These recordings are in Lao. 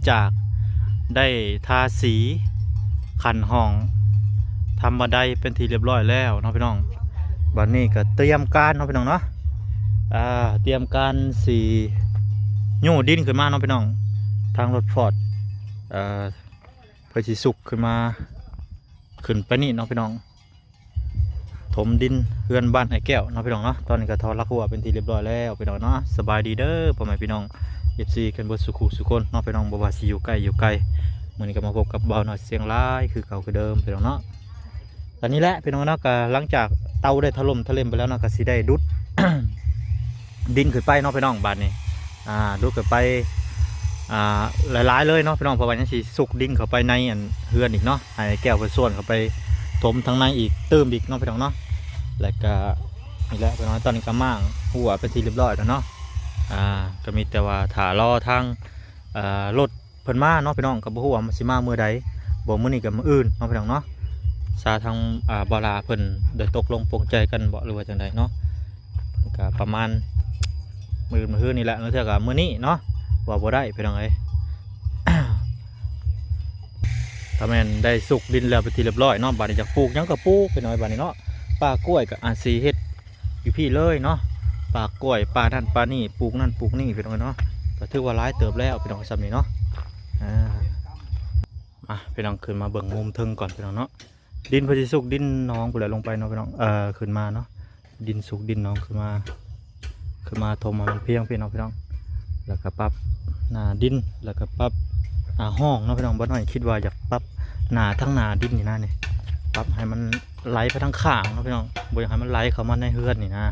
ຈາກໄດ້ທາສີຂັ້ນຫ້ອງ ທຳບັນໄດເປັນທີ່ລຽບຮ້ອຍແລ້ວເນາະພີ່ນ້ອງ. ບັດນີ້ກໍຕຽມການເນາະພີ່ນ້ອງເນາະ ອ່າ ຕຽມການຊິຍູ້ດິນຂຶ້ນມາເນາະພີ່ນ້ອງ. ທາງລົດຟອດ ເອີ ເພິ່ນຊິຊຸກຂຶ້ນມາ ຂຶ້ນໄປນີ້ເນາະພີ່ນ້ອງ ຖົມດິນເຮືອນບ້ານອ້າຍແກ້ວເນາະພີ່ນ້ອງເນາະ. ຕອນນີ້ກໍຖອນລາກຮົ້ວເປັນທີ່ລຽບຮ້ອຍແລ້ວພີ່ນ້ອງເນາະ. ສະບາຍດີເດີພໍ່ແມ່ພີ່ນ້ອງ ເອັຟຊີ ກັນເບິດສູ່ຄູ່ສູ່ຄົນເນາະພີ່ນ້ອງ ບໍ່ວ່າຊິຢູ່ໃກ້ຢູ່ໄກ. ມື້ນີ້ກໍມາພົບກັບບ່າວນ້ອຍຊຽງລາຍຄືເກົ່າຄືເດີມພີ່ນ້ອງເນາະ. ກໍນີ້ແຫຼະພີ່ນ້ອງເນາະ ກໍຫຼັງຈາກເຕົາໄດ້ຖະຫຼົ່ມຖະເຫຼັ່ມໄປແລ້ວເນາະ ກໍຊິໄດ້ດຸດ ດິນຂຶ້ນໄປເນາະພີ່ນ້ອງ. ບາດນີ້ ອ່າ ດຸດຂຶ້ນໄປ ອ່າ ຫຼາຍໆເລີຍເນາະພີ່ນ້ອງ ເພາະວ່າຍັງຊິຊຸກດິນເຂົ້າໄປໃນອັນເຮືອນອີກເນາະ ໃຫ້ແກ້ວເພິ່ນຊວນເຂົ້າໄປຖົມທາງໃນອີກຕື່ມອີກເນາະພີ່ນ້ອງເນາະ. ແລ້ວກໍນີ້ແຫຼະພີ່ນ້ອງ ຕອນນີ້ກໍມ້າງຮົ້ວເປັນທີ່ລຽບຮ້ອຍແລ້ວເນາະ. ອ່າ ກໍມີແຕ່ວ່າຖ້າລໍທາງ ອ່າ ລົດ ເພິ່ນມາເນາະພີ່ນ້ອງ ກໍບໍ່ຮູ້ວ່າມັນຊິມາມື້ໃດ ບໍ່ມື້ນີ້ກໍມື້ອື່ນເນາະພີ່ນ້ອງເນາະ. ຊາທາງ ອ່າ ບ່າວຫຼ້າເພິ່ນໄດ້ຕົກລົງປົງໃຈກັນບໍ່ ຫຼືວ່າຈັ່ງໃດເນາະ. ເພິ່ນກໍປະມານມື້ອື່ນມື້ຮືນີ້ແຫຼະ ລາງເທື່ອກໍມື້ນີ້ເນາະ ວ່າບໍ່ໄດ້ພີ່ນ້ອງເອີຍ. ຖ້າແມ່ນໄດ້ຊຸກດິນແລ້ວເປັນທີ່ລຽບຮ້ອຍເນາະ ບາດນີ້ຢາກປູກຫຍັງກໍປູກພີ່ນ້ອງເອີຍ ບາດນີ້ເນາະ. ປ່າກ້ວຍກໍອາດຊິເຮັດ ຢູ່ພີ້ເລີຍເນາະ ປ່າກ້ວຍ ປ່ານັ້ນປ່ານີ້ ປູກນັ້ນປູກນີ້ພີ່ນ້ອງເນາະ. ກໍຖືວ່າຫຼາຍເຕີບແລ້ວພີ່ນ້ອງ ຊ່ຳນີ້ເນາະ. ອ່າ ມາພີ່ນ້ອງ ຂຶ້ນມາເບິ່ງມຸມເທິງກ່ອນພີ່ນ້ອງເນາະ. ດິນເພິ່ນຊິຊຸກດິນໜອງພຸ້ນແຫຼະລົງໄປເນາະພີ່ນ້ອງ ເອີ ຂຶ້ນມາເນາະ. ດິນຊຸກດິນໜອງຂຶ້ນມາ ຂຶ້ນມາຖົມໃຫ້ມັນພຽງພີ່ນ້ອງ ພີ່ນ້ອງ ແລ້ວກໍປັບໜ້າດິນ ແລ້ວກໍປັບ ອ່າ ຮ່ອງເນາະພີ່ນ້ອງ. ບ່າວນ້ອຍຄິດວ່າຢາກປັບໜ້າ ທາງໜ້າດິນນີ້ນະ ນີ້ ປັບໃຫ້ມັນ ໄຫຼໄປທາງຂ້າງເນາະພີ່ນ້ອງ ບໍ່ຢາກໃຫ້ມັນໄຫຼເຂົ້າມາໃນເຮືອນນີ້ນະ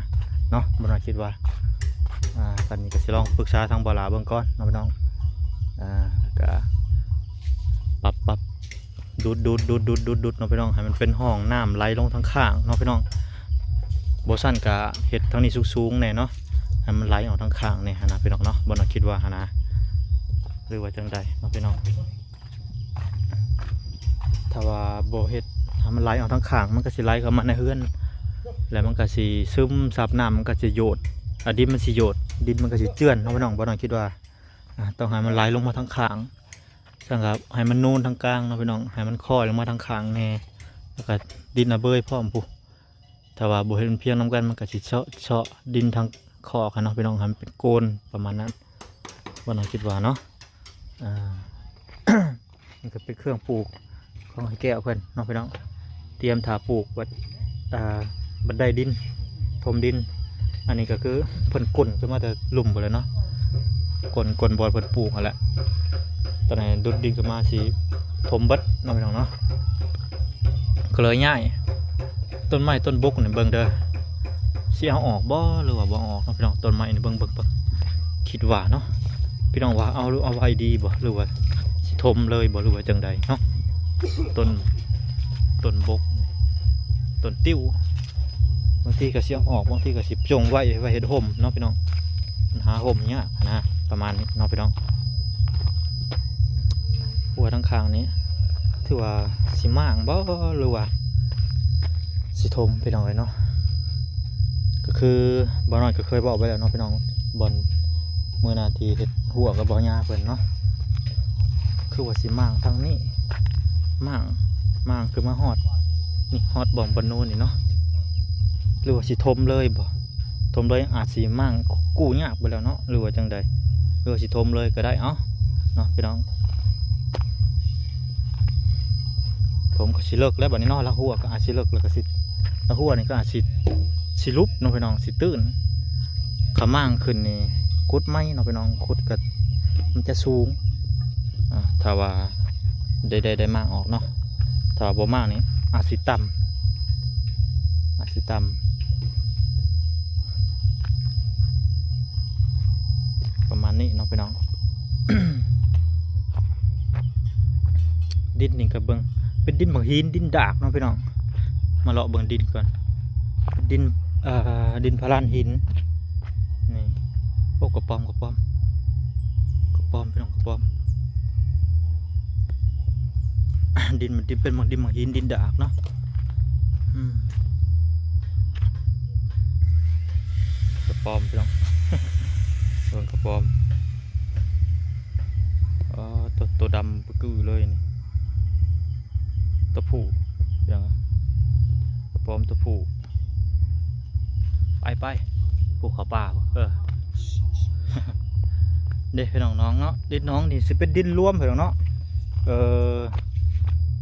ເນາະ. ບ່າວນ້ອຍຄິດວ່າ ອ່າ ຕອນນີ້ກໍຊິລອງປຶກສາທາງບ່າວຫຼ້າເບິ່ງກ່ອນເນາະພີ່ນ້ອງ. ອ່າ ກໍປັບ ປັບ ດູດ ດູດ ດູດ ດູດ ດູດ ດູດເນາະພີ່ນ້ອງ ໃຫ້ມັນເປັນຮ່ອງນ້ຳໄຫຼລົງທາງຂ້າງເນາະພີ່ນ້ອງ. ບໍ່ຊັ້ນກໍເຮັດທາງນີ້ສູງໆແດ່ເນາະ ໃຫ້ມັນໄຫຼອອກທາງຂ້າງແດ່ຫັ້ນນະພີ່ນ້ອງເນາະ. ບ່າວນ້ອຍຄິດວ່າຫັ້ນນະ ຫຼືວ່າຈັ່ງໃດເນາະພີ່ນ້ອງ. ຖ້າວ່າບໍ່ເຮັດໃຫ້ມັນໄຫຼອອກທາງຂ້າງ ມັນກໍຊິໄຫຼເຂົ້າມາໃນເຮືອນ ແລ້ວມັນກໍຊິຊຶມຊັບນ້ຳ ມັນກໍຊິໂຍດ ອາ ດິນມັນຊິໂຍດ ດິນມັນກໍຊິເຈື່ອນເນາະພີ່ນ້ອງ. ບ່າວນ້ອຍຄິດວ່າ ອ່າ ຕ້ອງໃຫ້ມັນໄຫຼລົງມາທາງຂ້າງ ຊັ້ນກໍໃຫ້ມັນນູນທາງກາງເນາະພີ່ນ້ອງ ໃຫ້ມັນຄ້ອຍລົງມາທາງຂ້າງແດ່ ແລ້ວກໍດິນອະເບີຍພ້ອມພຸ້ນ. ຖ້າວ່າບໍ່ເຮັດມັນພຽງນຳກັນ ມັນກໍຊິເຊາະ ເຊາະດິນທາງຄອກຫັ້ນເນາະພີ່ນ້ອງ ໃຫ້ມັນເປັນໂກນປະມານນັ້ນ ບ່າວນ້ອຍຄິດວ່າເນາະ. ອ່າ ນີ້ກໍເປັນເຄື່ອງປູກຂອງອ້າຍແກ້ວເພິ່ນເນາະພີ່ນ້ອງ ຕຽມຖ້າປູກບັດ ອ່າ ບັນໄດດິນ ຖົມດິນ. ອັນນີ້ກໍຄືເພິ່ນກົ້ນຂຶ້ນມາແຕ່ລຸ່ມພຸ້ນແຫຼະເນາະ ກົ້ນ ກົ້ນບ່ອນເພິ່ນປູກຫັ້ນແຫຼະ. ຕອນນີ້ດຸດດິນຂຶ້ນມາຊິຖົມເບິດເນາະພີ່ນ້ອງເນາະ. ກໍເລີຍຍ້າຍຕົ້ນໄມ້ຕົ້ນບົກນີ້ເບິ່ງເດີ ຊິເອົາອອກບໍ່ ຫຼືວ່າບໍ່ເອົາອອກເນາະພີ່ນ້ອງ. ຕົ້ນໄມ້ນີ້ເບິ່ງ ເບິ່ງ ເບິ່ງ ຄິດວ່າເນາະ ພີ່ນ້ອງວ່າເອົາ ເອົາໄວ້ດີບໍ່ ຫຼືວ່າຊິຖົມເລີຍບໍ່ ຫຼືວ່າຈັ່ງໃດເນາະ. ຕົ້ນ ຕົ້ນບົກ ຕົ້ນຕິ້ວ ບາງທີກໍຊິເອົາອອກ ບາງທີກໍຊິຈົ່ງໄວ້ ໄວ້ເຮັດຮົ່ມເນາະພີ່ນ້ອງ. ມັນຫາຮົ່ມຍາກນະ ປະມານນີ້ເນາະພີ່ນ້ອງ. ຮົ້ວທາງຂ້າງນີ້ຖືວ່າຊິມ້າງບໍ່ ຫຼືວ່າຊິຖົມພີ່ນ້ອງເອີຍເນາະ. ກໍຄືບ່າວນ້ອຍກໍເຄີຍເວົ້າໄປແລ້ວເນາະພີ່ນ້ອງ ບ່ອນມື້ນັ້ນທີ່ເຮັດຮົ້ວກັບບ່າວຍ່າເພິ່ນເນາະ ຄືວ່າຊິມ້າງທາງນີ້ ມ້າງ ມ້າງຂຶ້ນມາຮອດນີ້ ຮອດບ່ອນ ບ່ອນໂນ້ນນີ້ເນາະ ຫຼືວ່າຊິຖົມເລີຍບໍ່. ຖົມເລີຍອາດຊິມ້າງກູ້ຍາກໄປແລ້ວເນາະ ຫຼືວ່າຈັ່ງໃດ ຫຼືວ່າຊິຖົມເລີຍກໍໄດ້ ເອົ້າ ເນາະພີ່ນ້ອງ. ຖົມກໍຊິເລິກແລ້ວບັດນີ້ເນາະ ລາກຮົ້ວກໍອາດຊິເລິກ ແລ້ວກໍຊິ ລາກຮົ້ວນີ້ກໍອາດຊິ ຊິຫຼຸບເນາະພີ່ນ້ອງ ຊິຕື້ນ. ຄັນມ້າງຂຶ້ນນີ້ຂຸດໃໝ່ເນາະພີ່ນ້ອງ ຂຸດກໍມັນຈະສູງ ອ່າ ຖ້າວ່າ ໄດ້ ໄດ້ ໄດ້ມ້າງອອກເນາະ. ຖ້າວ່າບໍ່ມ້າງນີ້ອາດຊິຕ່ຳ ອາດຊິຕ່ຳ ປະມານນີ້ເນາະພີ່ນ້ອງ. ດິນນີ້ກໍເບິ່ງ ເປັນດິນບັກຫີນ ດິນດາກເນາະພີ່ນ້ອງ. ມາເລາະເບິ່ງດິນກ່ອນ ດິນ ເອີ ດິນພະລານຫີນນີ້. ໂອ້ ກະປອມ ກະປອມ ກະປອມພີ່ນ້ອງ ກະປອມ. ດິນມັນ ດິນເປັນ ດິນບັກຫີນ ດິນດາກເນາະ. ອືມ ກະປອມພີ່ນ້ອງ ເບິ່ງກະປອມ. ອໍ ໂຕ ໂຕດຳປຶກືເລີຍນີ້ ໂຕຜູ້ ຫຍັງ ກະປອມໂຕຜູ້ ໄປ ໄປ ຜູ້ເຂົ້າປ່າບໍ່ ເອີ ເດ້ພີ່ນ້ອງ ໜອງເນາະ ດິນໜອງນີ້ຊິເປັນດິນລວມພີ່ນ້ອງເນາະ ເອີ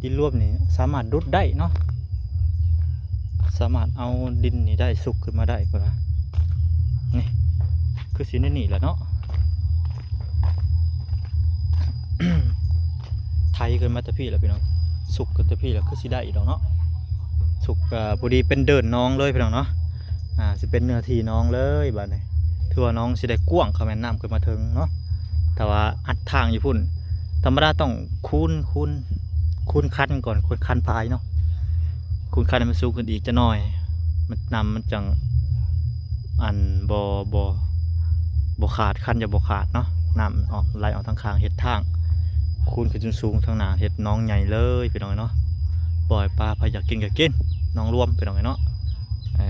ດິນລວມນີ້ສາມາດດຸດໄດ້ເນາະ ສາມາດເອົາດິນນີ້ໄດ້ ຊຸກຂຶ້ນມາໄດ້ເພິ່ນວ່າ ນີ້ ຄືຊິແນວນີ້ແຫຼະເນາະ ໄຖຂຶ້ນມາແຕ່ພີ້ແຫຼະພີ່ນ້ອງ ຊຸກຂຶ້ນແຕ່ພີ້ແຫຼະ ຄືຊິໄດ້ອີກດອກເນາະ ຊຸກ ເອີ ພໍດີເປັນເດີ່ນໜອງເລີຍພີ່ນ້ອງເນາະ ອ່າ ຊິເປັນເນື້ອທີ່ໜອງເລີຍບາດນີ້ ຖືວ່າໜອງຊິໄດ້ກວ້າງ ຄະແມ່ນນ້ຳຂຶ້ນມາເທິງເນາະ ແຕ່ວ່າອັດທາງຢູ່ພຸ້ນ ທຳມະດາຕ້ອງຄູນ ຄູນ ຄູນຄັນກ່ອນ ຄູນຄັນພາຍເນາະ ຄູນຄັນໃຫ້ມັນສູງຂຶ້ນອີກຈັກໜ່ອຍ ມັນ ນ້ຳມັນຈັ່ງ ອັນ ບໍ່ ບໍ່ ບໍ່ຂາດ ຄັນຈະບໍ່ຂາດເນາະ ນ້ຳອອກ ໄຫຼອອກທາງຂ້າງ ເຮັດທາງ ຄູນຂຶ້ນສູງໆ ທາງໜ້າ ເຮັດໜອງໃຫຍ່ເລີຍພີ່ນ້ອງເນາະ ປ່ອຍປາ ໃຜຢາກກິນກະກິນ ໜອງລວມພີ່ນ້ອງເນາະ ເອີ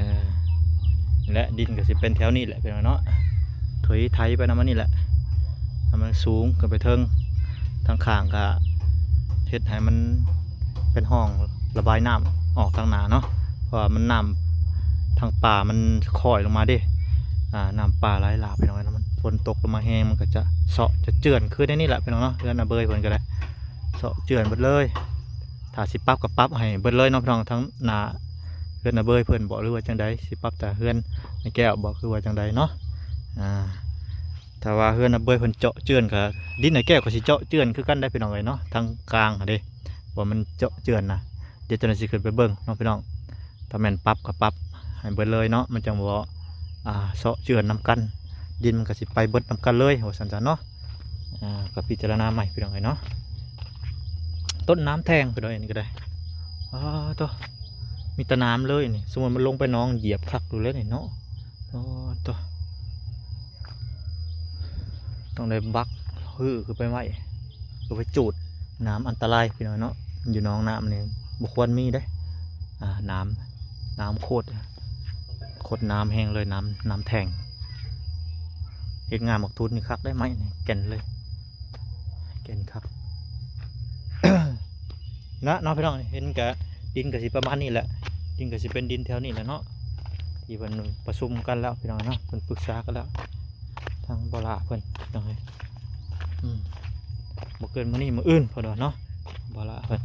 ແລະ ດິນກະຊິເປັນແຖວນີ້ແຫຼະພີ່ນ້ອງເນາະ ຖອຍໄຖໄປນຳມັນນີ້ແຫຼະ ໃຫ້ມັນສູງຂຶ້ນໄປເທິງ ທາງຂ້າງກະເຮັດໃຫ້ມັນເປັນຮ່ອງລະບາຍນ້ຳອອກທາງໜ້າເນາະ ເພາະວ່າມັນນ້ຳທາງປ່າມັນຄ້ອຍລົງມາເດ້ ອ່າ ນ້ຳປ່າໄຫຼຫຼາກພີ່ນ້ອງເອີຍ ມັນຝົນຕົກລົງມາແຮງ ມັນກະຈະເຊາະຈະເຈື່ອນຄືໃນນີ້ແຫຼະພີ່ນ້ອງເນາະ ເຮືອນອາເບີຍເພິ່ນກະໄດ້ ເຊາະເຈື່ອນເບິດເລີຍ ຖ້າຊິປັບກະປັບໃຫ້ເບິດເລີຍເນາະພີ່ນ້ອງ ທັງໜ້າເຮືອນອາເບີຍເພິ່ນບໍ ຫຼືວ່າຈັ່ງໃດ ຊິປັບແຕ່ເຮືອນນາແກ້ວບໍ ຄືວ່າຈັ່ງໃດເນາະ ອ່າ ຖ້າວ່າເຮືອນນາເບີຍເພິ່ນເຈາະເຈື່ອນກະ ດິນນາແກ້ວກະຊິເຈາະເຈື່ອນຄືກັນໄດ໋ພີ່ນ້ອງເອີຍເນາະ ທາງກາງຫັ້ນເດ້ ວ່າມັນເຈາະເຈື່ອນນະ ດຽວເຈົ້າໜ້າຊິຂຶ້ນໄປເບິ່ງເນາະພີ່ນ້ອງ ຖ້າແມ່ນປັບກະປັບໃຫ້ເບິດເລີຍເນາະ ມັນຈັ່ງບໍ່ ອ່າ ເຊາະເຈື່ອນນຳກັນ ດິນມັນກະຊິໄປເບິດນຳກັນເລີຍ ວ່າຊັ້ນຊະເນາະ ອ່າ ກະພິຈາລະນາໃໝ່ພີ່ນ້ອງເອີຍເນາະ ຕົ້ນໜາມແທງພີ່ນ້ອງ ອັນນີ້ກະໄດ້ ອໍ ໂຕ ມີແຕ່ໜາມເລີຍນີ້ ສົມມຸດມັນລົງໄປໜອງ ຢຽບຄັກຢູ່ແລ້ວນີ້ເນາະ ອໍ ໂຕ ຕ້ອງໄດ້ບັກ ຮື້ຂຶ້ນໄປໄວ້ ຄືໄປຈູດ ໜາມອັນຕະລາຍພີ່ນ້ອງເນາະ ຢູ່ໜອງນ້ຳນີ້ບໍ່ຄວນມີເດ້ ອ່າ ໜາມ ໜາມໂຄດ ໂຄດໜາມແຮງເລີຍ ໜາມ ໜາມແທງ ເຮັດງ່າໝາກທຸນນີ້ຄັກໄດ໋ ໄມ້ນີ້ແກ່ນເລີຍ ແກ່ນຄັກ ນະເນາະພີ່ນ້ອງ ເຫັນກະ ດິນກະຊິປະມານນີ້ແຫຼະ ດິນກະຊິເປັນດິນແຖວນີ້ແຫຼະເນາະ ທີ່ເພິ່ນປະຊຸມກັນແລ້ວພີ່ນ້ອງເນາະ ເພິ່ນປຶກສາກັນແລ້ວ ທາງບໍ່ຫຼ້າເພິ່ນພີ່ນ້ອງເອີຍ ອືມ ບໍ່ເກີນມື້ນີ້ມື້ອື່ນເພິ່ນວ່າເນາະ ບໍ່ຫຼ້າເພິ່ນ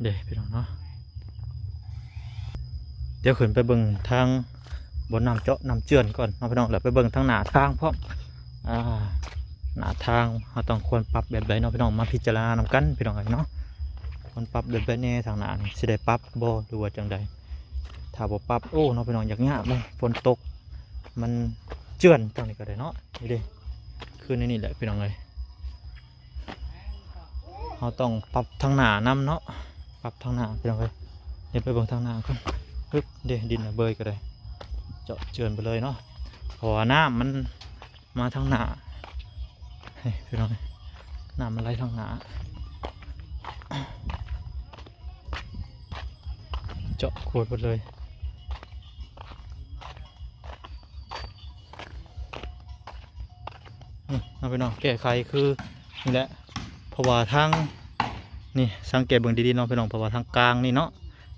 ເດ້ພີ່ນ້ອງເນາະ ດຽວຂຶ້ນໄປເບິ່ງທາງບ່ອນນ້ຳເຈາະນ້ຳເຈື່ອນກ່ອນເນາະພີ່ນ້ອງ ແລ້ວໄປເບິ່ງທາງໜ້າທາງພ້ອມ ອ່າ ໜ້າທາງເຮົາຕ້ອງຄວນປັບແບບໃດເນາະພີ່ນ້ອງ ມາພິຈາລະນານຳກັນພີ່ນ້ອງເອີຍເນາະ ຄວນປັບແບບໃດແດ່ທາງໜ້ານີ້ ຊິໄດ້ປັບບໍ່ ຫຼືວ່າຈັ່ງໃດ ຖ້າບໍ່ປັບ ໂອ້ ເນາະພີ່ນ້ອງ ຍາກຍາກເດ້ ຝົນຕົກ ມັນເຈື່ອນທາງນີ້ກະໄດ້ເນາະ ນີ້ເດ້ ຄືໃນນີ້ແຫຼະພີ່ນ້ອງເອີຍ ເຮົາຕ້ອງປັບທາງໜ້ານຳເນາະ ປັບທາງໜ້າພີ່ນ້ອງເອີຍ ດຽວໄປເບິ່ງທາງໜ້າກ່ອນ ຮຶບ ເດ້ ດິນລະເບີຍກະໄດ້ ເຈາະເຈື່ອນໄປເລີຍເນາະ ເພາະວ່ານ້ຳມັນມາທາງໜ້າ ເຮີ້ຍ ພີ່ນ້ອງເອີຍ ນ້ຳມັນໄຫຼທາງໜ້າ ເຈາະຂວດເບິດເລີຍ ອືມ ເນາະພີ່ນ້ອງ ແກ້ໄຂຄືນີ້ແຫຼະ ເພາະວ່າທາງນີ້ ສັງເກດເບິ່ງດີໆເນາະພີ່ນ້ອງ ເພາະວ່າທາງກາງນີ້ເນາະ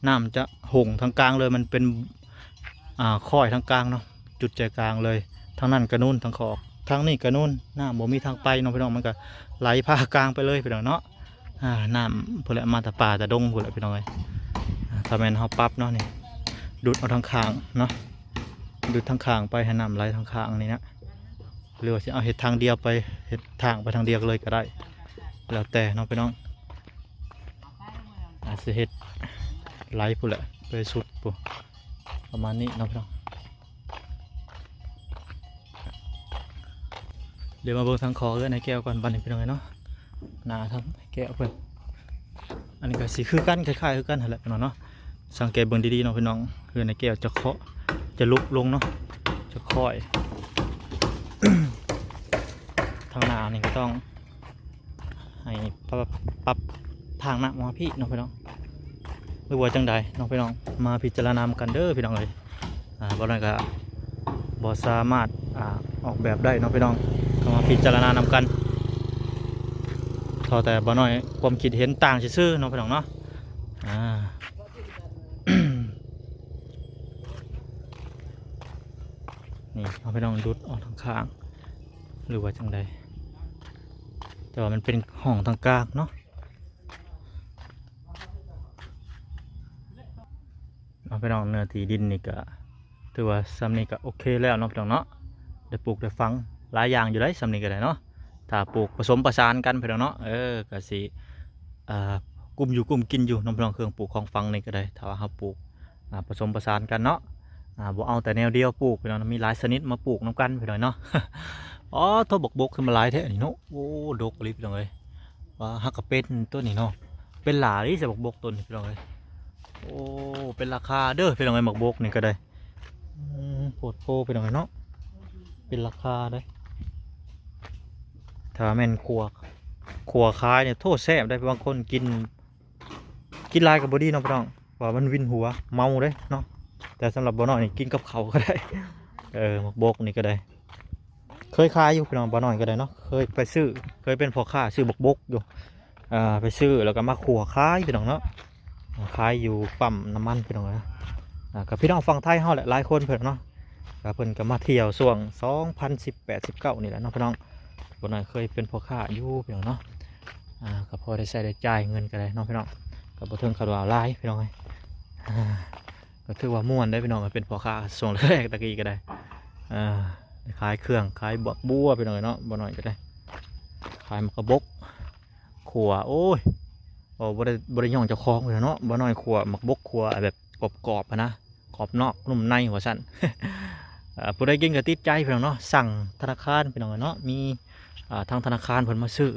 ນ້ຳຈະຫົ່ງທາງກາງເລີຍ ມັນເປັນ ອ່າ ຄ້ອຍທາງກາງເນາະ ຈຸດໃຈກາງເລີຍ ທາງນັ້ນກະນູນ ທາງຂອກ ທາງນີ້ກະນູນ ນ້ຳບໍ່ມີທາງໄປເນາະພີ່ນ້ອງ ມັນກະໄຫຼຜ່າກາງໄປເລີຍພີ່ນ້ອງເນາະ ອ່າ ນ້ຳພຸ້ນແຫຼະ ມາແຕ່ປ່າແຕ່ດົງພຸ້ນແຫຼະພີ່ນ້ອງເອີຍ ອ່າ ຖ້າແມ່ນເຮົາປັບເນາະນີ້ ດຸດເອົາທາງຂ້າງເນາະ ດຸດທາງຂ້າງໄປ ໃຫ້ນ້ຳໄຫຼທາງຂ້າງນີ້ນະ ຫຼືວ່າຊິເອົາເຮັດທາງດຽວໄປ ເຮັດທາງໄປທາງດຽວເລີຍກະໄດ້ ແລ້ວແຕ່ເນາະພີ່ນ້ອງ ອາດຊິເຮັດໄຫຼພຸ້ນແຫຼະ ໄປສຸດພຸ້ນ ປະມານນີ້ເນາະພີ່ນ້ອງ ດຽວມາເບິ່ງທາງຂໍເຮືອນອ້າຍແກ້ວກ່ອນບາດນີ້ພີ່ນ້ອງເອີຍເນາະ ໜ້າທາງອ້າຍແກ້ວເພິ່ນ ອັນນີ້ກະຊິຄືກັນ ຄ້າຍໆຄືກັນຫັ້ນແຫຼະພີ່ນ້ອງເນາະ ສັງເກດເບິ່ງດີໆເນາະພີ່ນ້ອງ ເຮືອນອ້າຍແກ້ວຈະເຄາະ ຈະຫຼຸບລົງເນາະ ຈະຄ້ອຍ ທາງໜ້ານີ້ກະຕ້ອງ ໃຫ້ປັບ ປັບທາງນ້ຳມາພີ້ເນາະພີ່ນ້ອງ ຫຼືວ່າຈັ່ງໃດເນາະພີ່ນ້ອງ ມາພິຈາລະນານຳກັນເດີພີ່ນ້ອງເອີຍ ອ່າ ບໍ່ນັ້ນກະບໍ່ສາມາດ ອ່າ ອອກແບບໄດ້ເນາະພີ່ນ້ອງ ກໍມາພິຈາລະນານຳກັນ. ເທົ່າແຕ່ບໍ່ນ້ອຍຄວາມຄິດເຫັນຕ່າງຊື່ໆເນາະພີ່ນ້ອງເນາະ. ອ່າ ນີ້ເນາະພີ່ນ້ອງ ດຸດອອກທາງຂ້າງ ຫຼືວ່າຈັ່ງໃດ ແຕ່ວ່າມັນເປັນຫ້ອງທາງກາງເນາະ. ເນາະພີ່ນ້ອງ ເນື້ອທີ່ດິນນີ້ກໍຖືວ່າສ່ຳນີ້ກໍໂອເຄແລ້ວເນາະພີ່ນ້ອງເນາະ. ໄດ້ປູກໄດ້ຝັງຫຼາຍຢ່າງຢູ່ໄດ໋ ສ່ຳນີ້ກໍໄດ້ເນາະ. ຖ້າປູກປະສົມປະສານກັນພີ່ນ້ອງເນາະ ເອີ ກໍຊິ ອ່າ ກຸ້ມຢູ່ກຸ້ມກິນຢູ່ເນາະພີ່ນ້ອງ. ເຄື່ອງປູກຂອງຝັງນີ້ກໍໄດ້ ຖ້າວ່າເຮົາປູກ ອ່າ ປະສົມປະສານກັນເນາະ ອ່າ ບໍ່ເອົາແຕ່ແນວດຽວປູກພີ່ນ້ອງ ມີຫຼາຍຊະນິດມາປູກນຳກັນພີ່ນ້ອງເນາະ. ອໍ ໂທ້ ບັກບົກຄືມາຫຼາຍແທ້ນີ້ເນາະ. ໂອ້ ດົກອີ່ຫຼີພີ່ນ້ອງເອີຍ. ວ່າຫາກກະເປັນຕົວນີ້ເນາະ ເປັນຫຼາຍເດ້ ໃສ່ບັກບົກຕົວນີ້ພີ່ນ້ອງເອີຍ. ໂອ້ ເປັນລາຄາເດີພີ່ນ້ອງເອີຍ ບັກບົກນີ້ກໍໄດ້. ອືມ ໂພດໂພພີ່ນ້ອງເອີຍເນາະ ເປັນລາຄາເດ້. ຖ້າແມ່ນຂົ້ວ ຂົ້ວຂາຍນີ້ ໂທ້ ແຊບໄດ໋. ບາງຄົນກິນ ກິນຫຼາຍກໍບໍ່ດີເນາະພີ່ນ້ອງ ວ່າມັນວິນຫົວ ເມົາເດ້ເນາະ. ແຕ່ສຳລັບບໍ່ນ້ອຍນີ້ ກິນກັບເຂົ້າກໍໄດ້. ເອີ ບັກບົກນີ້ກໍໄດ້ ເຄີຍຂາຍຢູ່ພີ່ນ້ອງ ບໍ່ນ້ອຍກໍໄດ້ເນາະ ເຄີຍໄປຊື້ ເຄີຍເປັນພໍ່ຄ້າຊື້ບັກບົກຢູ່. ອ່າ ໄປຊື້ແລ້ວກໍມາຂົ້ວຂາຍພີ່ນ້ອງເນາະ ຂາຍຢູ່ປ້ຳນ້ຳມັນພີ່ນ້ອງເນາະ. ອ່າ ກໍພີ່ນ້ອງຝັ່ງໄທເຮົາແຫຼະ ຫຼາຍຄົນເພິ່ນເນາະ ກໍເພິ່ນກໍມາທ່ຽວຊ່ວງສອງພັນສິບແປດ ສິບເກົ້ານີ້ແຫຼະເນາະພີ່ນ້ອງ. ບໍ່ນ້ອຍເຄີຍເປັນພໍ່ຄ້າຢູ່ພີ່ນ້ອງເນາະ. ອ່າ ກໍພໍໄດ້ໃຊ້ໄດ້ຈ່າຍ ເງິນກໍໄດ້ເນາະພີ່ນ້ອງ ກໍບໍ່ເຖິງຂະໜາດວ່າຫຼາຍພີ່ນ້ອງເອີຍ. ອ່າ ກໍຖືວ່າມ່ວນເດ້ພີ່ນ້ອງ ເປັນພໍ່ຄ້າຊ່ວງແລກໆ ຕະກີ້ກໍໄດ້. ເອີ ຂາຍເຄື່ອງ ຂາຍບັກບົວພີ່ນ້ອງເອີຍເນາະ ບໍ່ນ້ອຍກໍໄດ້ ຂາຍໝາກກະບົກ ຂົ້ວ ໂອ້ຍ ໂອ້ ບໍ່ໄດ້ ບໍ່ໄດ້ຍ້ອງເຈົ້າຂອງເລີຍເນາະ. ບໍ່ນ້ອຍຂົ້ວໝາກບົກ ຂົ້ວແບບກອບໆຫັ້ນນະ ກອບນອກນຸ້ມໃນວ່າຊັ້ນ. ເອີ ຜູ້ໃດກິນກໍຕິດໃຈພີ່ນ້ອງເນາະ ສັ່ງທະນາຄານພີ່ນ້ອງເນາະ ມີ ອ່າ ທາງທະນາຄານເພິ່ນມາຊື້.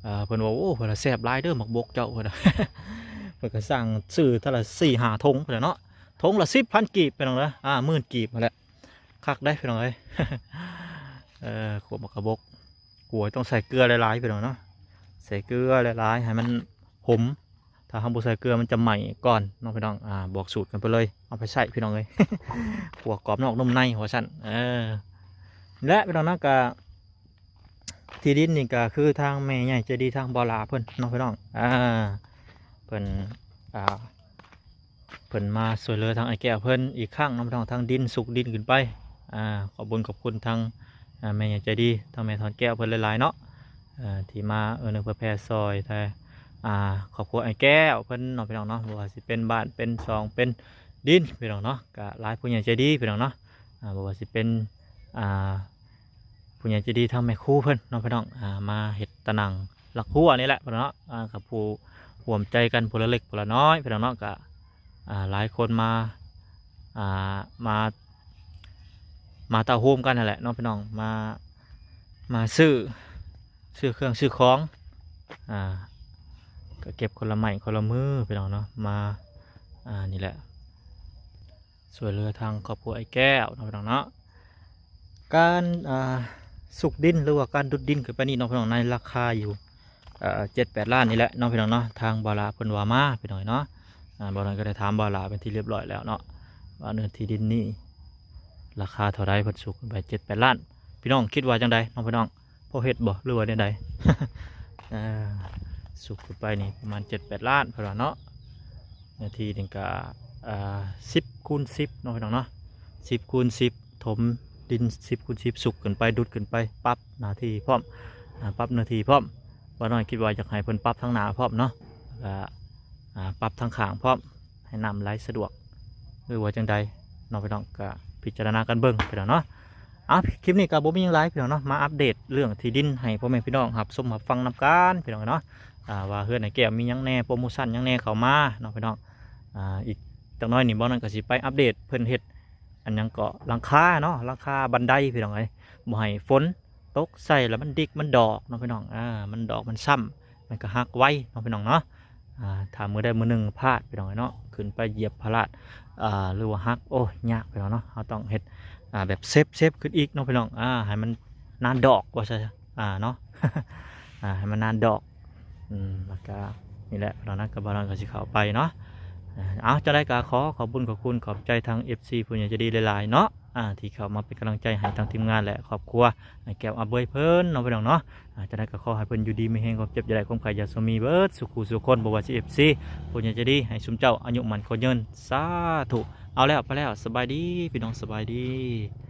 ເອີ ເພິ່ນວ່າ ໂອ້ ເພິ່ນວ່າແຊບຫຼາຍເດີໝາກບົກເຈົ້າ ເພິ່ນ ເພິ່ນກໍສັ່ງຊື້ເທື່ອລະສີ່ຫ້າຖົງພຸ້ນແຫຼະເນາະ ຖົງລະສິບພັນກີບພີ່ນ້ອງເດີ ອ່າ ໝື່ນກີບຫັ້ນແຫຼະ. ຄັກໄດ໋ພີ່ນ້ອງເອີຍ. ເອີ ຂົ້ວໝາກກະບົກ ຂົ້ວຕ້ອງໃສ່ເກືອຫຼາຍໆພີ່ນ້ອງເນາະ ໃສ່ເກືອຫຼາຍໆ ໃຫ້ມັນຫົມ. ຖ້າເຮົາບໍ່ໃສ່ເກືອມັນຈະໄໝ້ກ່ອນເນາະພີ່ນ້ອງ. ອ່າ ບອກສູດກັນໄປເລີຍ ເອົາໄປໃຊ້ພີ່ນ້ອງເອີຍ. ຂົ້ວກອບນອກນຸ້ມໃນວ່າຊັ້ນ. ເອີ ແລະ ພີ່ນ້ອງເນາະ ກະທີ່ດິນນີ້ກະຄືທາງແມ່ໃຫຍ່ໃຈດີທາງບ່າວຫຼ້າເພິ່ນເນາະພີ່ນ້ອງ. ອ່າ ເພິ່ນ ອ່າ ເພິ່ນມາຊ່ວຍເຫຼືອທາງອ້າຍແກ້ວເພິ່ນອີກຄັ້ງເນາະພີ່ນ້ອງ ທາງດິນ ສຸກດິນຂຶ້ນໄປ. ອ່າ ຂອບບຸນຂອບຄຸນທາງ ອ່າ ແມ່ໃຫຍ່ໃຈດີ ທາງແມ່ທອນແກ້ວເພິ່ນຫຼາຍໆເນາະ ເອີ ທີ່ມາເອື້ອເນື້ອເຜື່ອແຜ່ຊ່ອຍ ແຕ່ ອ່າ ຄອບຄົວອ້າຍແກ້ວເພິ່ນເນາະພີ່ນ້ອງເນາະ. ບໍ່ວ່າຊິເປັນບ້ານ ເປັນຊ່ອງ ເປັນດິນພີ່ນ້ອງເນາະ ກະຫຼາຍຜູ້ໃຫຍ່ໃຈດີພີ່ນ້ອງເນາະ. ອ່າ ບໍ່ວ່າຊິເປັນ ອ່າ ຜູ້ໃຫຍ່ໃຈດີທາງແມ່ຄູເພິ່ນເນາະພີ່ນ້ອງ ອ່າ ມາເຮັດຕາໜ່າງຫຼັກຮົ້ວນີ້ແຫຼະພີ່ນ້ອງເນາະ. ອ່າ ກັບຜູ້ຮ່ວມໃຈກັນຜູ້ລະເລັກຜູ້ລະນ້ອຍພີ່ນ້ອງເນາະ ກະ ອ່າ ຫຼາຍຄົນມາ ອ່າ ມາ ມາເຕົ້າໂຮມກັນຫັ້ນແຫຼະເນາະພີ່ນ້ອງ ມາ ມາຊື້ ຊື້ເຄື່ອງຊື້ຂອງ. ອ່າ ກໍເກັບຄົນລະໄມ້ຄົນລະມືພີ່ນ້ອງເນາະ ມາ ອ່າ ນີ້ແຫຼະ ຊ່ວຍເຫຼືອທາງຄອບຄົວອ້າຍແກ້ວເນາະພີ່ນ້ອງເນາະ. ການ ອ່າ ສຸກດິນ ຫຼືວ່າການດຸດດິນຂຶ້ນໄປນີ້ເນາະພີ່ນ້ອງ ໃນລາຄາຢູ່ ເອີ ເຈັດແປດລ້ານນີ້ແຫຼະເນາະພີ່ນ້ອງເນາະ ທາງບ່າວຫຼ້າເພິ່ນວ່າມາພີ່ນ້ອງເນາະ. ອ່າ ບ່າວນ້ອຍກໍໄດ້ຖາມບ່າວຫຼ້າເປັນທີ່ຮຽບຮ້ອຍແລ້ວເນາະ ວ່າເນື້ອທີ່ດິນນີ້ລາຄາເທົ່າໃດ ເພິ່ນສຸກຂຶ້ນໄປເຈັດແປດລ້ານ ພີ່ນ້ອງຄິດວ່າຈັ່ງໃດເນາະພີ່ນ້ອງ ພໍເຮັດບໍ່ ຫຼືວ່າແນວໃດ? ອ່າ ສຸກຂຶ້ນໄປນີ້ປະມານເຈັດແປດລ້ານເພິ່ນວ່າເນາະ. ເນື້ອທີ່ນີ້ກະ ອ່າ ສິບຄູນສິບເນາະພີ່ນ້ອງເນາະ ສິບຄູນສິບ ຖົມດິນສິບຄູນສິບ ສຸກຂຶ້ນໄປ ດຸດຂຶ້ນໄປ ປັບໜ້າທີ່ພ້ອມ ອ່າ ປັບເນື້ອທີ່ພ້ອມ. ບ່າວນ້ອຍຄິດວ່າຢາກໃຫ້ເພິ່ນປັບທາງໜ້າພ້ອມເນາະ ແລ້ວກະ ອ່າ ປັບທາງຂ້າງພ້ອມ ໃຫ້ນ້ຳໄຫຼສະດວກ ຫຼືວ່າຈັ່ງໃດເນາະພີ່ນ້ອງ ກະພິຈາລະນາກັນເບິ່ງພີ່ນ້ອງເນາະ. ເອົາ ຄລິບນີ້ກໍບໍ່ມີຫຍັງຫຼາຍພີ່ນ້ອງເນາະ ມາອັບເດດເລື່ອງທີ່ດິນໃຫ້ພໍ່ແມ່ພີ່ນ້ອງຮັບຊົມຮັບຟັງນຳກັນພີ່ນ້ອງເນາະ ອ່າ ວ່າເຮືອນອ້າຍແກ້ວມີຫຍັງແດ່ ໂປຣໂມຊັນຫຍັງແດ່ເຂົ້າມາເນາະພີ່ນ້ອງ. ອ່າ ອີກຈັກໜ້ອຍນີ້ບ່າວນ້ອຍກໍຊິໄປອັບເດດເພິ່ນເຮັດ ອັນຫຍັງເກາະ ຫຼັງຄາເນາະ ຫຼັງຄາບັນໄດພີ່ນ້ອງເອີຍ ບໍ່ໃຫ້ຝົນຕົກໃສ່ແລ້ວມັນດິກມັນດອກເນາະພີ່ນ້ອງ. ອ່າ ມັນດອກມັນຊ້ຳ ມັນກໍຫັກໄວເນາະພີ່ນ້ອງເນາະ. ອ່າ ຖ້າມື້ໃດມື້ໜຶ່ງພາດພີ່ນ້ອງເອີຍເນາະ ຂຶ້ນໄປຢຽບພະລາດ ອ່າ ຫຼືວ່າຫັກ ໂອ້ຍ ຍາກພີ່ນ້ອງເນາະ. ເຮົາຕ້ອງເຮັດ ອ່າ ແບບເຊບ ເຊບຂຶ້ນອີກເນາະພີ່ນ້ອງ ອ່າ ໃຫ້ມັນນານດອກວ່າຊະ ອ່າ ເນາະ ອ່າ ໃຫ້ມັນນານດອກ. ອືມ ແລ້ວກະນີ້ແຫຼະ ຕອນນັ້ນກໍບ່າວນ້ອຍກໍຊິເຂົ້າໄປເນາະ. ເອົາ ຈັ່ງໃດກໍຂໍຂອບບຸນຂອບຄຸນຂອບໃຈທາງເອັຟຊີຜູ້ໃຫຍ່ໃຈດີຫຼາຍໆເນາະ. ອ່າ ທີ່ເຂົ້າມາເປັນກຳລັງໃຈໃຫ້ທາງທີມງານ ແລະ ຄອບຄົວ ອ່າ ແກ້ວອາເບີຍເພິ່ນເນາະ ພີ່ນ້ອງເນາະ. ອ່າ ຈັ່ງໃດກໍຂໍໃຫ້ເພິ່ນຢູ່ດີມີແຮງ ຄວາມເຈັບຢ່າໄດ້ ຄວາມໄຂ້ຢ່າຊົງມີເບິດສູ່ຄູ່ສູ່ຄົນ ບໍ່ວ່າຊິ ເອັຟຊີ ຜູ້ໃຫຍ່ໃຈດີ ໃຫ້ຊຸມເຈົ້າອາຍຸໝັ້ນຂວັນຍືນ ສາທຸ. ເອົາແລ້ວ ໄປແລ້ວ ສະບາຍດີ ພີ່ນ້ອງ ສະບາຍດີ.